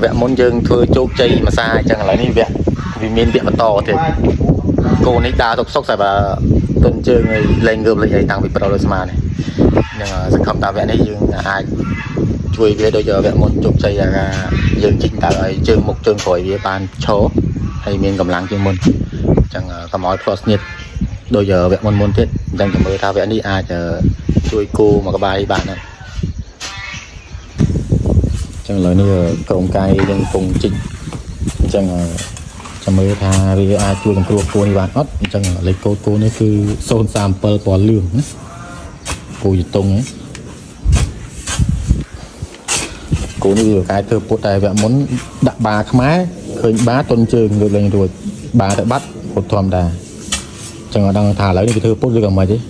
វគ្គមុនយើងធ្វើជោគជ័យមួយសាអញ្ចឹងឥឡូវនេះវគ្គវាមានវគ្គបន្តទៀតគោនេះដើរសុកសុកតែបើទុនជើងឲ្យលែងងើបលេងអីតាំងពីប្រុសលើស្មានេះនឹងសង្ឃឹមថាវគ្គនេះយើងអាចជួយវាដូចវគ្គមុនជោគជ័យថាយើងជីកតើឲ្យជើងមុខជើងក្រោយវាបានឈរហើយមានកម្លាំងជាងមុនអញ្ចឹងកុំឲ្យផ្លោះស្នៀតដូចវគ្គមុនមុនទៀតអញ្ចឹងចាំមើលថាវគ្គនេះអាចជួយគោមកក្បាលនេះបានដែរ ចឹងឥឡូវនេះក្រុមកាយយើងកំពុងជីកអញ្ចឹងចាំមើលថាវាអាចជួយសង្គ្រោះគោនេះបានអត់អញ្ចឹងលេខកូដគោនេះគឺ037ពណ៌លឿងណាគោយតុងហ្នឹងគោនេះវាកាយធ្វើពុតតែវគ្គមុនដាក់បាខ្មែរឃើញបាតុនជើងលើកលែងរួចបាទៅបាត់ពុតធម្មតាអញ្ចឹងអត់ដឹងថាឥឡូវនេះវាធ្វើពុតឬក៏មិនទេ ច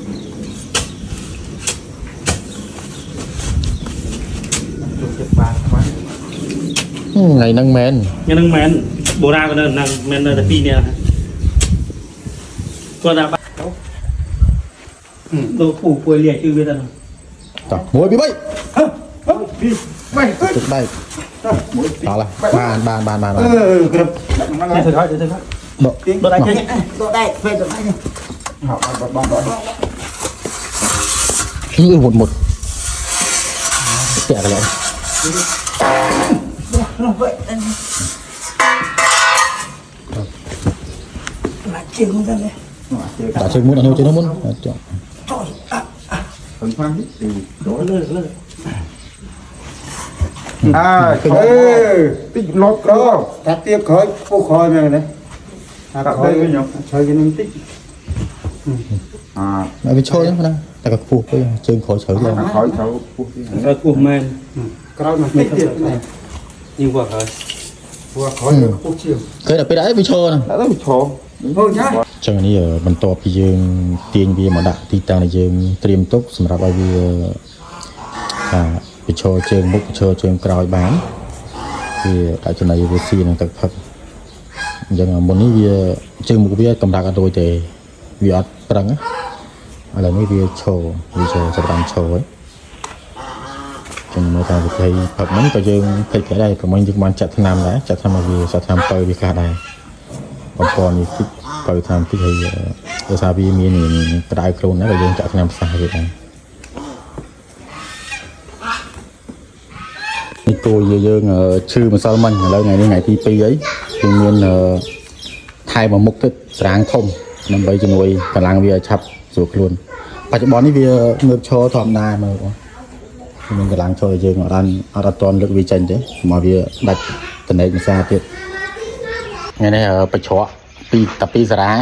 ូលចិត្តបានខ្វះ ថ្ងៃហ្នឹងមែន ថ្ងៃហ្នឹងមែនបូរ៉ាក៏នៅហ្នឹងមែននៅតែពីរនាក់គាត់ថាបាដូពូពួយលាជឿវាទៅហ្នឹង តោះ1 2 3 បី ទឹកបែកតោះបានបានបានបានបាន អឺគ្រប់ហ្នឹងហើយ ធ្វើហើយធ្វើហើយ ដក ដកដៃចេញ ដកដែរពេលដកដែរ ហត់បងបង អឺមុតមុតពាក់កន្លែង នោះវិញមកជើងទៅនេះ ដាក់ជើងមុនអត់ជើងមុនចុះ ចុយអា ខឹងខ្លាំងទី លើលើ អើអេតិចលត់ក្រ ថាទៀបក្រោយពុះក្រោយមែនទេអាក្រោយឆើយនឹងតិច អា វាឈរហ្នឹងណាតែក៏ខ្ពស់ពេកជើងក្រោយជ្រៅឡើង ក្រោយត្រូវពុះទី ក្រោយគោះមែន ក្រោយមកតិចទៀតណា ញីវក្រោយ ព្រោះក្រោយពុះជាង ឃើញដល់ពេលអីវាឈរហ្នឹង ដាក់ទៅឈរ ហូចា ចឹងនេះបន្ទាប់ពីយើងទាញវាមកដាក់ទីតាំងដែលយើងត្រៀមទុកសម្រាប់ឲ្យវាថាវាឈរជើងមុខឈរជើងក្រោយបានវាដាក់ចំណីវាស៊ីនឹងទឹកផឹកអញ្ចឹងមុននេះវាជើងមុខវាកម្រាក់អត់រួចទេវាអត់ប្រឹងណាឥឡូវនេះវាឈរវាឈរចាប់បានឈរហើយ ចឹងមើលតាមវិធីផឹកហ្នឹងក៏យើងភ្លេចដែរប្រហែលយើងបានចាក់ថ្នាំដែរចាក់ថ្នាំឲ្យវាចាក់ថ្នាំទៅវាខ្លះដែរបំពន់នេះតិចទៅថ្នាំតិចហើយដោយសារវាមានក្តៅខ្លួនដែរក៏យើងចាក់ថ្នាំផ្សះវាដែរនេះគោយើងឈឺម្សិលមិញឥឡូវថ្ងៃនេះថ្ងៃទី2អីយើងមានថែមមួយមុខទៀតស្រាងធំដើម្បីជំនួយកម្លាំងវាឲ្យឆាប់ស្រួលខ្លួនបច្ចុប្បន្ននេះវាងើបឈរធម្មតាមើលបង មានកម្លាំងចូលឲ្យយើងអត់បានអត់អត់តន់លើកវាចេញទេមកវាដាច់តនេកម្សាទៀតថ្ងៃនេះបច្ច្រកពីតែពីរសារ៉ាឯង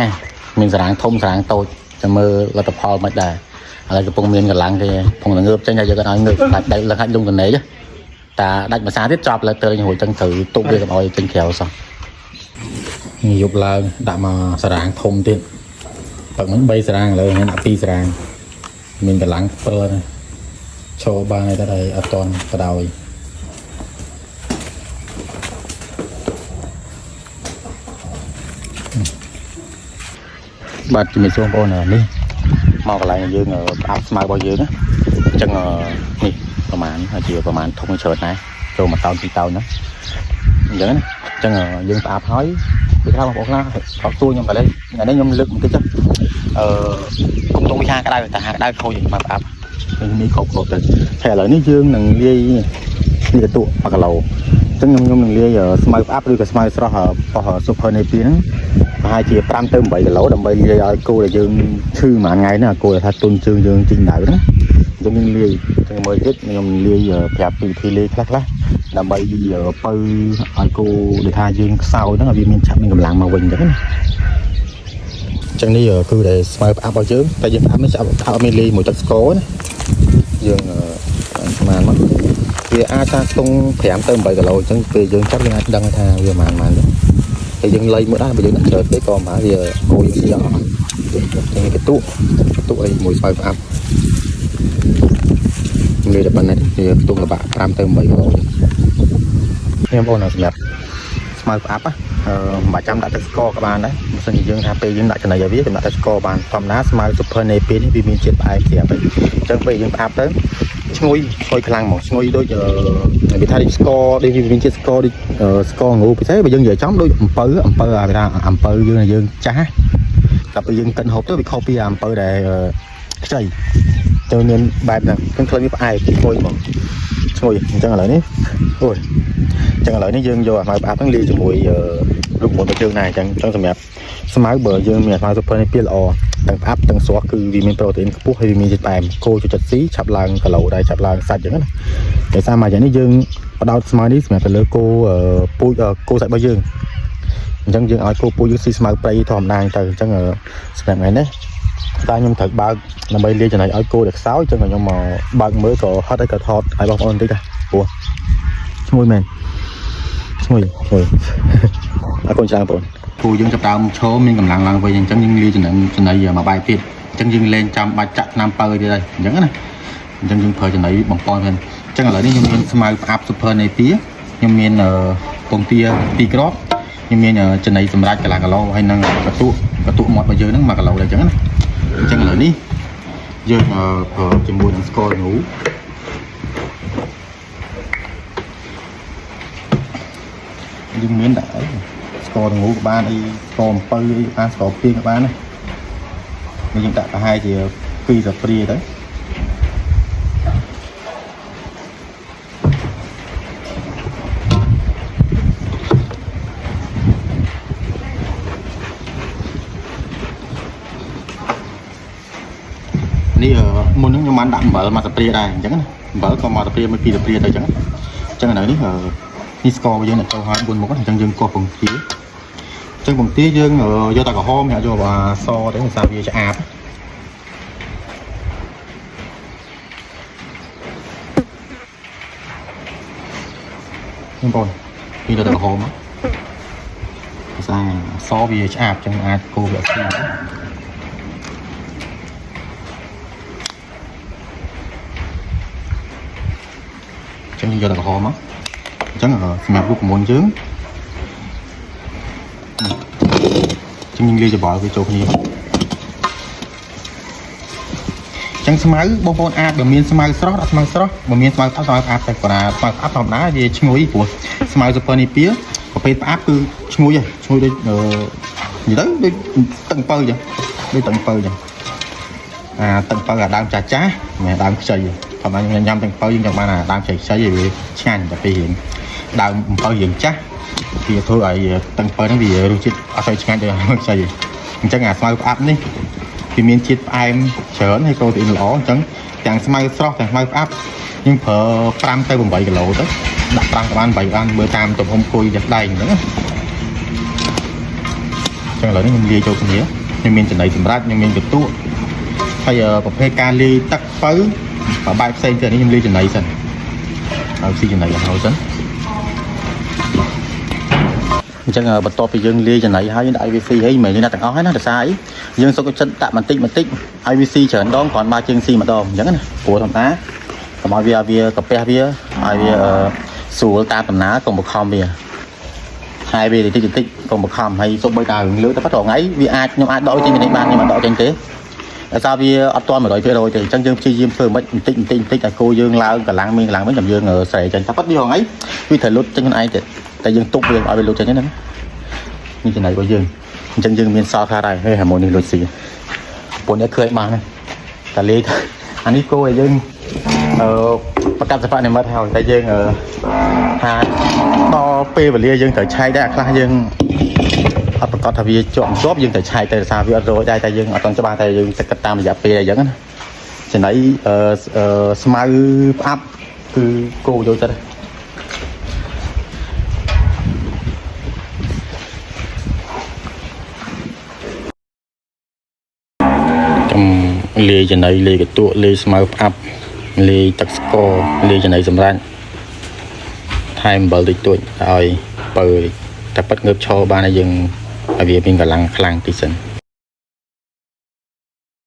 មានសារ៉ាងធំសារ៉ាងតូចចាំមើលលទ្ធផលមិនដែរឥឡូវកំពុងមានកម្លាំងគេកំពុងតែងើបចេញហើយយើងក៏ឲ្យងើបដាច់ដៃលឹងហាច់លងតនេកតាដាច់ម្សាទៀតចប់លើទៅរួចចឹងត្រូវទប់វាកុំឲ្យចេញក្រៅសោះនេះយប់ឡើងដាក់មកសារ៉ាងធំទៀតផឹកហ្នឹង3សារ៉ាងឥឡូវហ្នឹងដាក់2សារ៉ាងមានកម្លាំង7ណា ឈរបានតែតែអត់តន់បដ ாய் បាទជំរាបសួរបងប្អូននេះមកកន្លែងយើងផ្អាប់ស្មៅរបស់យើងណាអញ្ចឹងនេះប្រហែលហើយជាប្រហែលធំច្រើនដែរចូលមួយតោនពីរតោនណាអញ្ចឹងណាអញ្ចឹងយើងផ្អាប់ហើយពីខ្លះបងប្អូនខ្លះគាត់សួរខ្ញុំកន្លែងថ្ងៃនេះខ្ញុំលើកបន្តិចចុះអឺគុំតុងវិហាក្តៅតែហាក្តៅខូចមកផ្អាប់ នេះគ្រប់គ្រប់ទៅហើយឥឡូវនេះយើងនឹងលាយនេះកន្ទក់1គីឡូអញ្ចឹងខ្ញុំនឹងលាយស្មៅផ្អាប់ឬក៏ស្មៅស្រស់របស់ Super Napier ហ្នឹងប្រហែលជា5ទៅ8គីឡូដើម្បីលាយឲ្យគោដែលយើងឈឺមួយថ្ងៃហ្នឹងគោដែលថាទុនជើងយើងជីងដៅហ្នឹងអញ្ចឹងយើងលាយអញ្ចឹងមើលទៀតខ្ញុំលាយប្រាប់ពីវិធីលាយខ្លះខ្លះដើម្បីពៅឲ្យគោដែលថាយើងខ្សោយហ្នឹងឲ្យវាមានឆាប់មានកម្លាំងមកវិញអញ្ចឹងណាអញ្ចឹងនេះគឺដែលស្មៅផ្អាប់របស់យើងតែយើងផ្អាប់នេះផ្អាប់អត់មានលាយមួយទឹកស្ករណា យើងប្រហែលមកវាអាចថាខ្ទង់5ទៅ8គីឡូអញ្ចឹងពេលយើងចាប់យើងអាចដឹងថាវាប្រហែលប៉ុន្មានទេហើយយើងលៃមួយដែរបើយើងដាក់ច្រើនពេកក៏ប្រហែលវាគោយើងស៊ីអត់អញ្ចឹងកន្ទក់កន្ទក់អីមួយស្មៅផ្អាប់និយាយតែប៉ុណ្ណេះវាខ្ទង់លបាក់5ទៅ8គីឡូខ្ញុំបងប្អូនសម្រាប់ស្មៅផ្អាប់អឺមិនបាច់ចាំដាក់ទឹកស្ករក៏បានដែរបើសិនជាយើងថាពេលយើងដាក់ចំណីឲ្យវាយើងដាក់ទឹកស្ករបានធម្មតាស្មៅ Super Napier នេះវាមានជាតិផ្អែមស្រាប់ហើយអញ្ចឹងពេលយើងផ្អាប់ទៅ ឈ្ងុយឈ្ងុយខ្លាំងហ្មងឈ្ងុយដូចអឺគេថាដូចស្ករដូចវាមានជាតិស្ករដូចស្ករងូពិសេសបើយើងនិយាយចំដូចអំពៅអំពៅអាគេថាអំពៅយើងយើងចាស់តែពេលយើងកិនហូបទៅវាខុសពីអំពៅដែលខ្ចីទៅមានបែបហ្នឹងខ្ញុំឃើញវាផ្អែមឈ្ងុយហ្មងឈ្ងុយអញ្ចឹងឥឡូវនេះអូយអញ្ចឹងឥឡូវនេះយើងយកអាស្មៅផ្អាប់ហ្នឹងលាយជាមួយរូបមន្តរបស់យើងដែរអញ្ចឹងអញ្ចឹងសម្រាប់ស្មៅបើយើងមានអាស្មៅ super នេះពីល្អទាំងផ្អាប់ទាំងស្រស់គឺវាមានប្រូតេអ៊ីនខ្ពស់ហើយវាមានជាតិផ្អែមគោចូលចិត្តស៊ីឆាប់ឡើងគីឡូដែរឆាប់ឡើងសាច់អញ្ចឹងណាដោយសារមកយ៉ាងនេះយើងបដោតស្មៅនេះសម្រាប់ទៅលើគោពូជគោសាច់របស់យើងអញ្ចឹងយើងឲ្យគោពូជយើងស៊ីស្មៅព្រៃធម្មតាទៅអញ្ចឹងសម្រាប់ថ្ងៃនេះតែខ្ញុំត្រូវបើកដើម្បីលាយចំណីឲ្យគោដែលខ្សោយអញ្ចឹងខ្ញុំមកបើកមើលក៏ហត់ហើយក៏ថតឲ្យបងប្អូនបន្តិចដែរព្រោះឈ្ងុយមែនឈ្ងុយឈ្ងុយអរគុណច្រើនបងប្អូន ពូយើងចាប់ដើមឈរមានកម្លាំងឡើងវិញអញ្ចឹងយើងលាយចំណិនចំណីមួយបែបទៀតអញ្ចឹងយើងលែងចាំបាច់ចាក់ថ្នាំពៅទៀតហើយអញ្ចឹងណាអញ្ចឹងយើងប្រើចំណីបំពន់ហ្នឹងអញ្ចឹងឥឡូវនេះខ្ញុំមានស្មៅផ្អាប់ super napier ខ្ញុំមានពងទា2គ្រាប់ខ្ញុំមានចំណីសម្រាប់កន្លះគីឡូហើយនឹងកន្ទក់កន្ទក់មាត់របស់យើងហ្នឹង1គីឡូដែរអញ្ចឹងណាអញ្ចឹងឥឡូវនេះយើងប្រើជាមួយនឹងស្ករងូយើងមានដាក់អីស្ករងូក៏បានអីស្ករអំពៅអីបានស្ករព្រៀងក៏បានដែរនេះយើងដាក់ប្រហែលជា2ស្លាបព្រាទៅនេះមុនហ្នឹងខ្ញុំបានដាក់អំបិលមួយស្លាបព្រាដែរអញ្ចឹងណាអំបិលក៏មួយស្លាបព្រាមួយពីរស្លាបព្រាទៅអញ្ចឹងអញ្ចឹងឥឡូវនេះនេះស្កររបស់យើងដាក់ចូលហើយ4មុខអញ្ចឹងយើងកោសពងទាអញ្ចឹងពងទាយើងយកតែក្រហមយកអាសទៅដោយសារវាឆ្អាប បងប្អូនពីទៅក្រហមភាសាសវាឆ្អាបចឹងអាចគោវាស៊ីចឹងយើងយកតែក្រហមមកអញ្ចឹងសម្រាប់រូបមន្តយើងចឹងយើងលាយច្បល់វាចូលគ្នាចឹងស្មៅបងប្អូនអាចបើមានស្មៅស្រស់ដាក់ស្មៅស្រស់បើមានស្មៅផ្អាប់ស្មៅផ្អាប់តែគាត់ថាស្មៅផ្អាប់ធម្មតាវាឈ្ងុយព្រោះស្មៅ super napier ប្រភេទផ្អាប់គឺឈ្ងុយហ៎ឈ្ងុយដូចអឺនិយាយទៅដូចទឹកអំពៅចឹងដូចទឹកអំពៅចឹងអាទឹកអំពៅអាដើមចាស់ចាស់មិនដើមខ្ចីធម្មតាខ្ញុំញ៉ាំទឹកអំពៅយើងចង់បានអាដើមខ្ចីខ្ចីឲ្យវាឆ្ងាញ់តែពេលរៀងដើមអំពៅរៀងចាស់វាធ្វើឲ្យទឹកអំពៅហ្នឹងវារសជាតិអត់សូវឆ្ងាញ់ដូចដើមខ្ចីអញ្ចឹងអាស្មៅផ្អាប់នេះវាមានជាតិផ្អែមច្រើនហើយប្រូតេអ៊ីនល្អអញ្ចឹងទាំងស្មៅស្រស់ទាំងស្មៅផ្អាប់យើងប្រើ5ទៅ8គីឡូទៅដាក់5ក៏បាន8បានមើលតាមទំហំគុយចាស់ដែងអញ្ចឹងណាអញ្ចឹងឥឡូវនេះខ្ញុំលាយចូលគ្នាខ្ញុំមានចំណីសម្រាប់ខ្ញុំមានកន្ទក់ហើយប្រភេទការលាយទឹកពៅបើបែបផ្សេងទៀតនេះខ្ញុំលាយចំណីសិនឲ្យស៊ីចំណីឲ្យហើយសិនអញ្ចឹងបន្ទាប់ពីយើងលាយចំណីហើយយើងដាក់ឲ្យវាស៊ីហើយមិនមែនយើងដាក់ទាំងអស់ហើយណាដោយសារអីយើងសុខចិត្តដាក់បន្តិចបន្តិចឲ្យវាស៊ីច្រើនដងគ្រាន់បើជាងស៊ីម្ដងអញ្ចឹងណាព្រោះធម្មតាកុំឲ្យវាវាកាពះវាឲ្យវាស្រួលតាមដំណើរកុំបង្ខំវាហើយវាតិចតិចកុំបង្ខំហើយសូម្បីតែរឿងលើតែប៉ុន្តែថ្ងៃវាអាចខ្ញុំអាចដកចេញពីនេះបានខ្ញុំអត់ដកចេញទេដោយសារវាអត់ទាន់100%ទេអញ្ចឹងយើងព្យាយាមធ្វើមិនបន្តិចបន្តិចបន្តិចឲ្យគោយើងឡើងកម្លាំងមានកម្លាំងវិញចាំយើងស្រែចេញតែប៉ុតវាថ្ងៃវាត្រូវលុតចេញខ្លួនឯងទេតែយើងទុកវាឲ្យវាលុតចេញហ្នឹងនេះចំណៃរបស់យើងអញ្ចឹងយើងមានសល់ខ្លះដែរហេហាម៉ូនេះលុតស៊ីពួកនេះឃើញបានណាតែលេអានេះគោឲ្យយើងអឺប្រកាសសភនិមិត្តហើយតែយើងថាដល់ពេលវេលាយើងត្រូវឆែកដែរអាខ្លះយើងអត់ប្រកាសថាវាជាប់ជាប់យើងត្រូវឆែកតែដោយសារវាអត់រយដែរតែយើងអត់ទាន់ច្បាស់តែយើងតែគិតតាមរយៈពេលអីចឹងណាចំណៃអឺស្មៅផ្អាប់គឺគោចូលចិត្តចំលាយចំណីលាយកន្ទក់លាយស្មៅផ្អាប់លាយទឹកស្ករលាយចំណីសម្រាប់ថែមអំបិលតិចតួចឲ្យបើតែប៉ិតងើបឈរបានឲ្យយើងឲ្យវាមានកម្លាំងខ្លាំងតិចសិន។